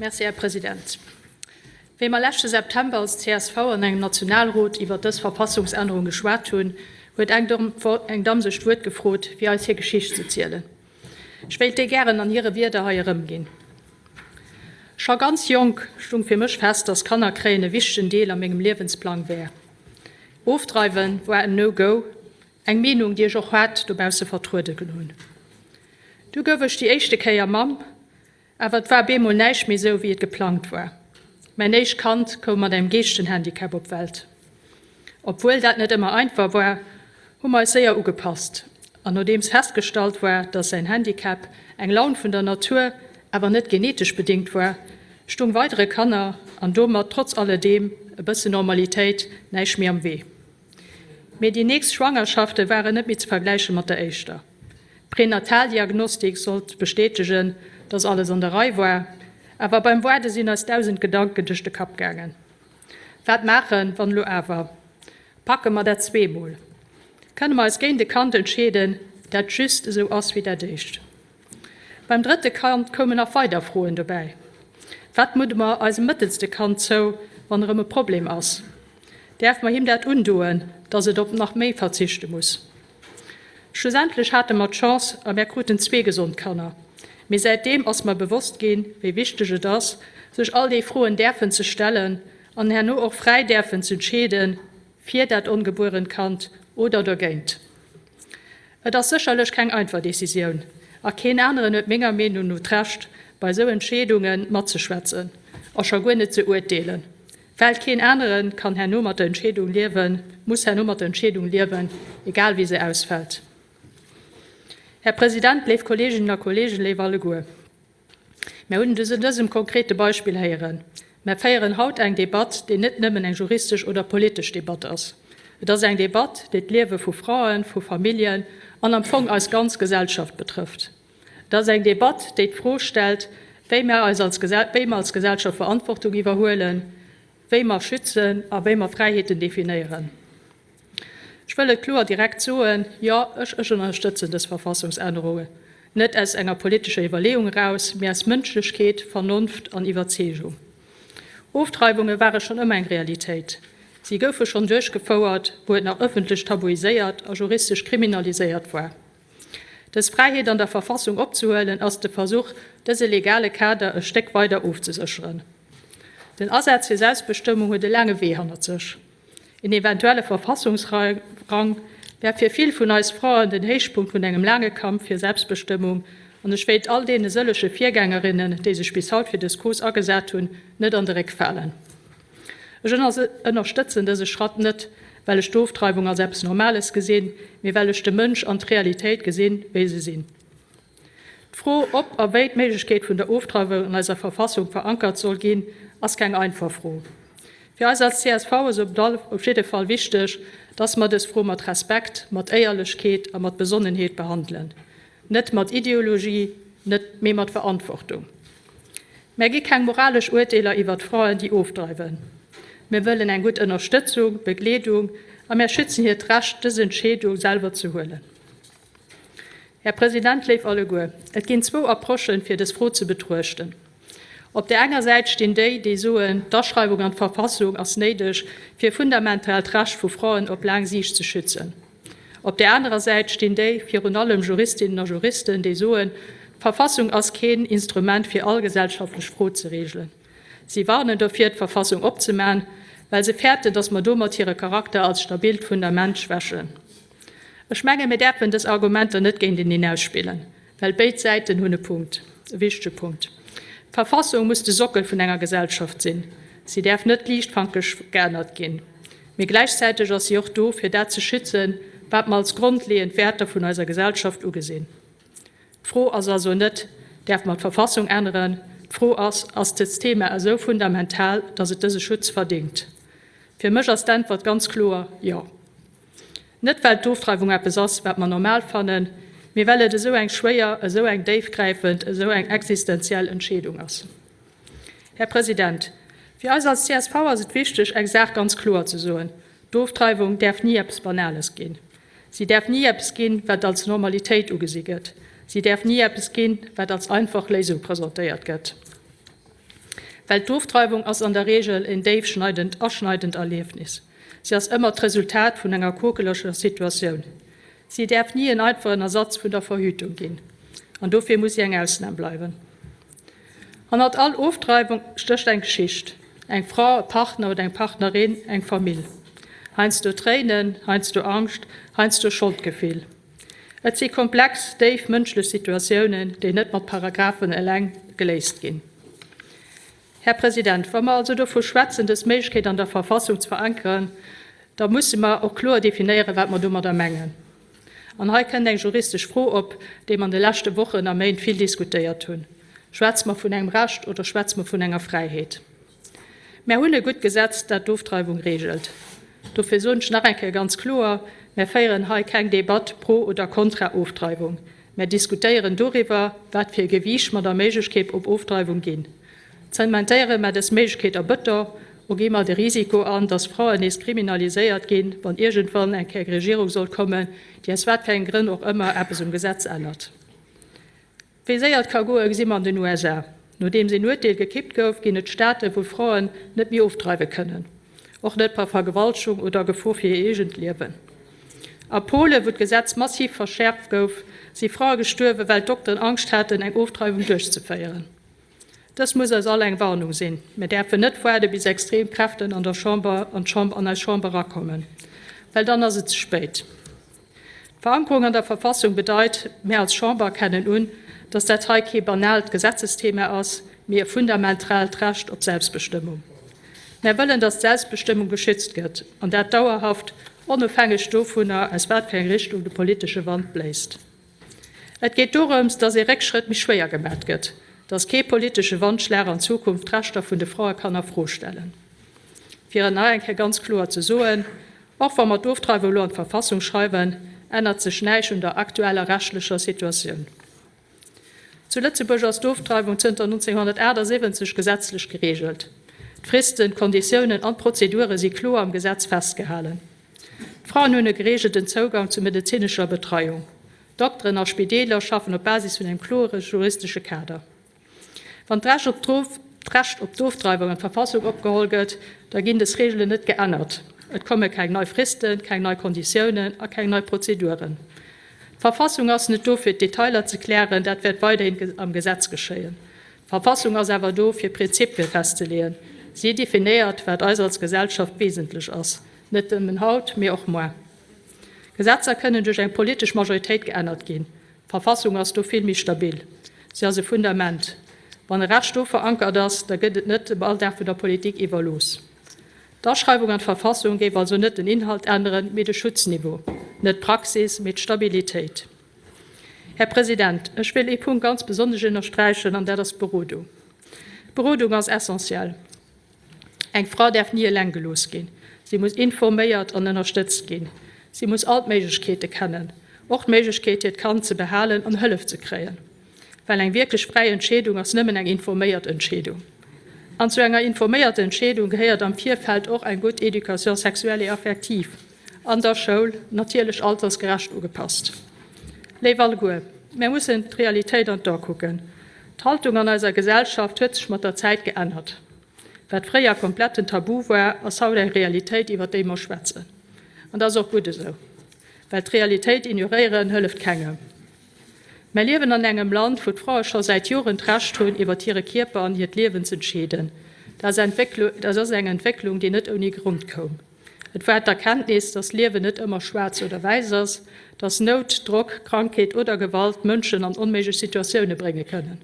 Merci, Här President. Wéi mer leschte September als csv an engem Nationalrot iwwert dës Verfassungsännerung geschwat hunn, huet eng Damm sech d'Wuert gefrot, fir eis hir Geschicht ze zielen. Ech wéilt déi gären an hire Wierder hei erëmginn. Scho ganz jonk stung fir mech fest, dass Kanner kréien e wichtegen Deel a mengem Liewensplang wär. Ofdreiwen war en No-Go, eng Meenung, déi ech och haart dobausse vertrueden hunn. Du gouf ech déi éischte Kéier Mamm. Awer et war beemol näischt méi sou, wéi et geplangt war. Mäin éischt Kand koum mat engem Geeschtenhandicap op d'Welt. Obwuel dat net ëmmer einfach war, hu mer eis séier ugepasst. An nodeems festgestallt war, dass säin Handicap eng Laun vun der Natur, awer net genetesch bedéngt war, stung weidere Kanner an domat trotz alledeem e bëssen Normalitéit näischt méi am Wee. Mee déi nächst Schwangerschafte waren net méi ze vergläiche mat der éischter. D'Prenataldiagnostik sollt bestätegen, dass alles an der Rei war, awer beim Waarde sinn eis 1000 Gedanken duerch de Kapp gaangen. Wat maachen, wann elo awer? Packe mer dat zweemol? Kënne mer eis géint e Kand entscheeden, dat just esou ass wéi dat éischt? Beim drëtte Kand koumen nach weider Froen dobäi. Wat mudde mer eisem mëttelste Kand zou, wann erëm e Problem ass? Däerf mer him dat undoen, dass et op nach méi verzichte muss? Schlussendlech hate mer d'Chance a mär kruten zwee gesond Kanner. Mee säitdeem ass mer bewosst ginn, wéi wichteg et ass, sech all déi Froen däerfen ze stellen an herno och fräi däerfen z'entscheeden, fir dat ongebuerent Kand oder dergéint. Et ass sécherlech keng einfach Decisioun a keen aneren huet menger Meenung no d'Recht, bei esou Entscheedunge matzeschwätzen a scho guer net ze uerteelen, well keen anere kann herno mat der Entscheedung liewen, muss herno mat der Entscheedung liewen, egal wéi se ausfält. Här President, léif Kolleeginnen a Kolleegen, léif alleguer. Mär hunn et un dësem konkrete Beispill héieren. Mär féieren haut eng Debatt, déi net nëmmen eng juristesch oder politesch Debatt ass. Et ass eng Debatt, déi d'Liewe vu Fraen, vu Familljen an am Fong eis ganz Gesellschaft betrëfft. Et ass eng Debatt, déi d'Fro stellt, wéi mär eis als, wéi mer als Gesellschaft Verantwortung iwwerhuelen, wéi mer schützen a wéi mer Fräiheeten definéieren. Ech wëll et kloer direkt soen, Jo, ech ech ënnerstëtzen dës Verfassungsännerungen, net aus enger politescher Iwwerleeung eraus, mee aus Mënschlechkeet, Vernonft an Iwwerzeegung. Ofdreiwunge ware schonn ëmmer eng Realitéit. Si goufe schonn duerchgefouert, wou et nach ëffentlech tabuiséiert a juristesch kriminaliséiert war. Dës Fräiheet an der Verfassung opzehuelen, ass de Versuch, dëse legale Kader e Stéck weider ofzesécheren. Den Asaz fir Selbstbestëmmung huet e laange Wee hannert sech. Een eventuelle Verfassungsrang wär fir vill vun eis Fraen den Héichpunkt vun engem laange Kampf fir Selbstbestëmmung an ech wéilt all deene sëlleche Virgängerinnen, déi sech bis haut fir dës Cause agesat hunn, net an de Réck falen. Ech ënnerstëtzen dëse Schratt net, well ech d'Ofdreiwung als eppes Normales gesinn, mee well ech de Mënsch an d'Realitéit gesinn, wéi se sinn. D'Fro, ob a wéi d'Méiglechkeet vun der Ofdreiwung an eiser Verfassung verankert soll ginn, ass keng einfach Fro. Fir eis als csv ass op jidde Fall wichteg, dass mer dës Fro mat Respekt, mat Éierlechkeet a mat Besonnenheet behandelen. Net mat Ideologie, net, mee mat Verantwortung. Mär gi keng moralesch Uerteeler iwwert Fraen, déi ofdreiwen. Mir wëllen eng gutt Ënnerstëtzung, Begleedung a mär schützen hiert Recht, dës Entscheedung selwer ze huelen. Här President, léif alleguer, et ginn zwou Approchen, fir dës Fro ze betruechten. Op där enger Säit stinn déi, déi soen, d'Aschreiwung an d'Verfassung ass néideg, fir e fundamentaalt Recht vu Fraen op laang Siicht ze schützen. Op där anerer Säit stinn déi, virun allem Juristinnen a Juristen, déi soen, d'Verfassung ass keen Instrument, fir all gesellschaftlech Fro ze regelen. Si warnen dofir, d'Verfassung opzemaen, well se fäerten, datt mer domat hire Charakter als stabilt Fundament schwächen. Ech menge mir däerfen dës Argumenter net géinteneen ausspillen, well béid Säiten hunn e Punkt, e wichtege Punkt. D'Verfassung muss de Sockel vun enger Gesellschaft sinn. Si däerf net liichtfankeg geännert ginn. Mee gläichzäiteg ass si och do, fir dat ze schützen, wat mer als grondleeënd Wäerter vun eiser Gesellschaft ugesinn. D'Fro ass also net, Däerfe mer d'Verfassung änneren? D'Fro ass, Ass dëst Thema esou fundamental, datt et dëse Schutz verdéngt? Fir mech ass d'Äntwert ganz kloer, Jo. Net well d'Ofdreiwung eppes ass, wat mer normal fannen, mee well et esou eng schwéier, esou eng déifgräifend, esou eng existenziell Entscheedung ass. Här President, fir eis als csv ass et wichteg, eng Saach ganz kloer ze soen, D'Ofdreiwung däerf ni eppes Banales ginn. Si däerf ni eppes ginn, wat als Normalitéit ugesi gëtt. Si däerf ni eppes ginn, wat als einfach Léisung presentéiert gëtt. Well d'Ofdreiwung ass an der Reegel en déifschneidend, aschneidend Erliefnis. Si ass ëmmer d'Resultat vun enger quokeleger Situatioun. Si däerf ni en einfachen Ersatz vun der Verhütung ginn. An dofir muss si eng Ausnam bleiwen. Hannert all Ofdreiwung stécht eng Geschicht, eng Fra, e Partner oder eng Partnerin, eng Famill. Heiansdo Tréinen, heiansdo Angscht, heiansdo Scholdgefill. Et si komplex, déif mënschlech Situatiounen, déi net mat Paragraphen eleng geléist ginn. Här President, wa mer also dovu schwätzen, dës Méiglechkeet an der Verfassung ze verankeren, da musse mer och kloer definéieren, wat mer domadder mengen. An hei kënnt eng juristesch Fro op, déi mer an de leschte Wochen a Méint vill diskutéiert hunn, Schwätze mer vun engem Recht oder schwätze mer vun enger Fräiheet? Mär hunn e gutt Gesetz, dat d'Ofdreiwung regelt. Dofir soen ech nach eng Kéier ganz kloer, Mär féieren hei keng Debatt pro oder kontra Ofdreiwung. Mär diskutéieren doriwwer, wat fir e Gewiicht mer der Méiglechkeet op Ofdreiwung ginn. Zementéiere mer dës Méiglechkeet a Bëton, o gi mer de Risiko an, dass Fraen nees kriminaliséiert ginn, wann iergendwann eng Kéier eng Regierung sollt kommen, déi aus wat fir enge Grënn och ëmmer eppes um Gesetz ännert? Wéi séier et ka goen, gesi mer an den USA. Nodeems een Urteel gekippt gouf, ginn et Staaten, wou Fraen net méi ofdreiwe kënnen. Och net bei Vergewaltegung oder Gefor fir hir eegent Liewen. A Polen, wou d'Gesetz massiv verschäerft gouf, si Frae gestuerwen, well d'Dokteren Angscht haten, eng Ofdreiwung duerchzeféieren. Dëst muss eis all eng Warnung sinn. Mir däerfen net waarde bis extrem Kräften an der Chamber an d'Chamber an eis Chamber erakommen, well dann ass et ze spéit. D'Verankerung an der Verfassung bedeit, mär als Chamber erkennen un, dass dat hei kee banaalt Gesetzesthema ass, mee e fundamentraalt Recht op Selbstbestëmmung. Mär wëllen, dass d'Selbstbestëmmung geschützt gëtt, an dat dauerhaft, onofhängeg dovunner, aus wat fir eng Richtung de politesche Wand bléist. Et geet dorëms, dass ee Réckschrëtt méi schwéier gemat gëtt, dass kee politesche Wandschlag an Zukunft d'Rechter vun de Frae kann a Fro stellen. Fir et nach eng Kéier ganz kloer ze soen, Och wa mer d'Ofdreiwung elo an d'Verfassung schreiwen, ännert sech näisch un der aktueller rechtlecher Situatioun. Zu Lëtzebuerg ass d'Ofdreiwung zënter 1978 gesetzlech gereegelt. D'Fristen, d'Konditiounen an d'Prozedure si kloer am Gesetz festgehalen. D'Fraen hunn e gereegelten Zougang zu medezinescher Betreiung. Dokteren a Spideeler schaffen op Basis vun engem kloere juristesche Kader. Wann d'Recht op d'Recht op d'Ofdreiwung an d'Verfassung opgeholl gëtt, da ginn des Reegelen net geännert. Et komme keng nei Fristen, keng nei Konditiounen a keng nei Prozeduren. D'Verfassung ass net do, fir d'Detailer ze klären, dat wäert weiderhin am Gesetz geschéien. D'Verfassung ass awer do, fir Prinzipie festzeleeën. Si definéiert, wat eis als Gesellschaft wesentlech ass, net nëmmen haut, mee och muer. Gesetzer kënnen duerch eng politesch Majoritéit geännert ginn. D'Verfassung ass do vill méi stabil. Si ass e Fundament. Wann e Recht do verankert ass, da gëtt et net dem Alldag vun der Politik iwwerlooss. D'Aschreiwung an d'Verfassung géif also net den Inhalt änneren, mee de Schutzniveau, net d'Praxis, mee d'Stabilitéit. Här President, ech wéll ee Punkt ganz besonnesch ënnersträichen, an dat ass d'Berodung. D'Berodung ass essentiell. Eng Fra däerf ni eleng gelooss ginn. Si muss informéiert an ënnerstëtzt ginn. Si muss all d'Méiglechkeete kennen, och d'Méiglechkeet, hiert Kand ze behalen an Hëllef ze kréien. Well eng wierklech fräi Entscheedung ass nëmmen eng informéiert Entscheedung. An zu enger informéierter Entscheedung gehéiert am Virfeld och eng gutt Éducation sexuelle et affective an der Schoul, natierlech altersgerecht ugepasst. Léif alleguer, mär mussen d'Realitéit an d'A kucken. D'Haltung an eiser Gesellschaft huet sech mat der Zäit geännert. Wat fréier kompletten Tabu war, ass haut eng Realitéit, iwwer déi mer schwätzen. An dat ass och gutt esou, well d'Realitéit ignoréieren hëlleft kengem. Mer liewen an engem Land, wou d'Frae scho säit Joren d'Recht hunn, iwwer hire Kierper an hiert Liewen z'entscheeden. Dat ass eng Entwécklung, déi net ouni Grond koum. Et war d'Erkenntnis, dass d'Liewen net ëmmer schwaarz oder wäiss ass, dass Nout, Drock, Krankheet oder Gewalt Mënschen an onméiglech Situatioune brénge kënnen.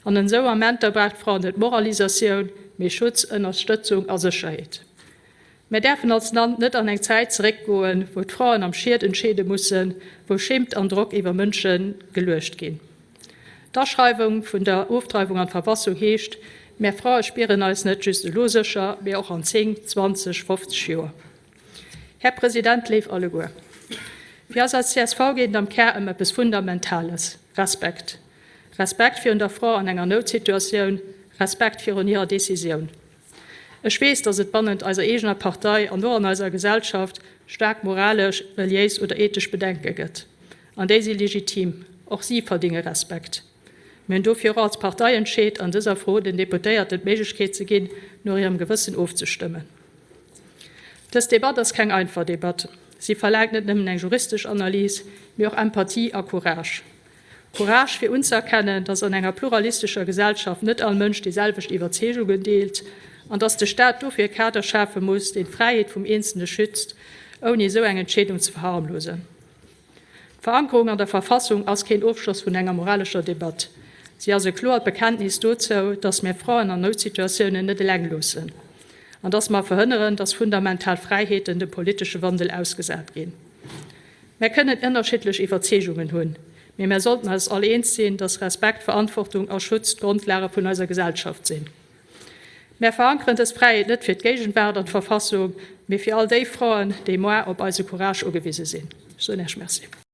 An en esou Amenter brauch d'Fra net Moralisatioun, mee Schutz, Ënnerstëtzung a Sécherheet. Mär däerfen als Land net an eng Zäit zeréckgoen, wou d'Fraen am Schied entscheede mussen, wou Schimmt an Drock iwwer Mënsche geluecht ginn. D'Aschreiwung vun der Ofdreiwung an d'Verfassung heescht, Mär Frae spieren eis net just elo sécher, mee och an 10, 20, 50 Joer. Här President, léif alleguer, fir eis als csv geet et am Kär ëm eppes Fundamentales, Respekt. Respekt virun der Fra an enger Noutsituatioun, Respekt virun hirer Decisioun. Ech weess, dass et bannent eiser eegener Partei an och an eiser Gesellschaft staark moralesch, reliéis oder ethesch Bedenke gëtt. An déi si legitim. Och si verdinge Respekt. Mir hunn dofir och als Partei entscheet, an dëser Fro den Deputéierten d'Méiglechkeet ze ginn, no hirem Gewëssen ofzestëmmen. Dës Debatt ass keng einfach Debatt. Si verlaangt net nëmmen eng juristesch Analys, mee och Empathie a Courage. Courage, fir unzëerkennen, dass an enger pluralistescher Gesellschaft net all Mënsch déi selwecht Iwwerzeegungen deelt an dass de Staat dofir e Kader schafe muss, deen d'Fräiheet vum Eenzelne schützt, ouni esou eng Entscheedung ze verharmlosen. D'Verankerung an der Verfassung ass keen Ofschloss vun enger moralescher Debatt. Si ass e kloert Bekenntnis dozou, dass mir Fraen an Noutsituatiounen net eleng loossen an dass mer verhënneren, dass fundamental Fräiheeten dem politesche Wandel ausgesat ginn. Mär kënnen ënnerschiddlech Iwwerzeegungen hunn, mee mär sollten eis all eens sinn, dass Respekt, Verantwortung a Schutz d'Grondlage vun eiser Gesellschaft sinn. Mär verankeren dës Fräiheet net fir d'Géigenwaart an d'Verfassung, mee fir all déi Froen, déi moar op eise Courage ugewise sinn. Ech soen Iech Merci.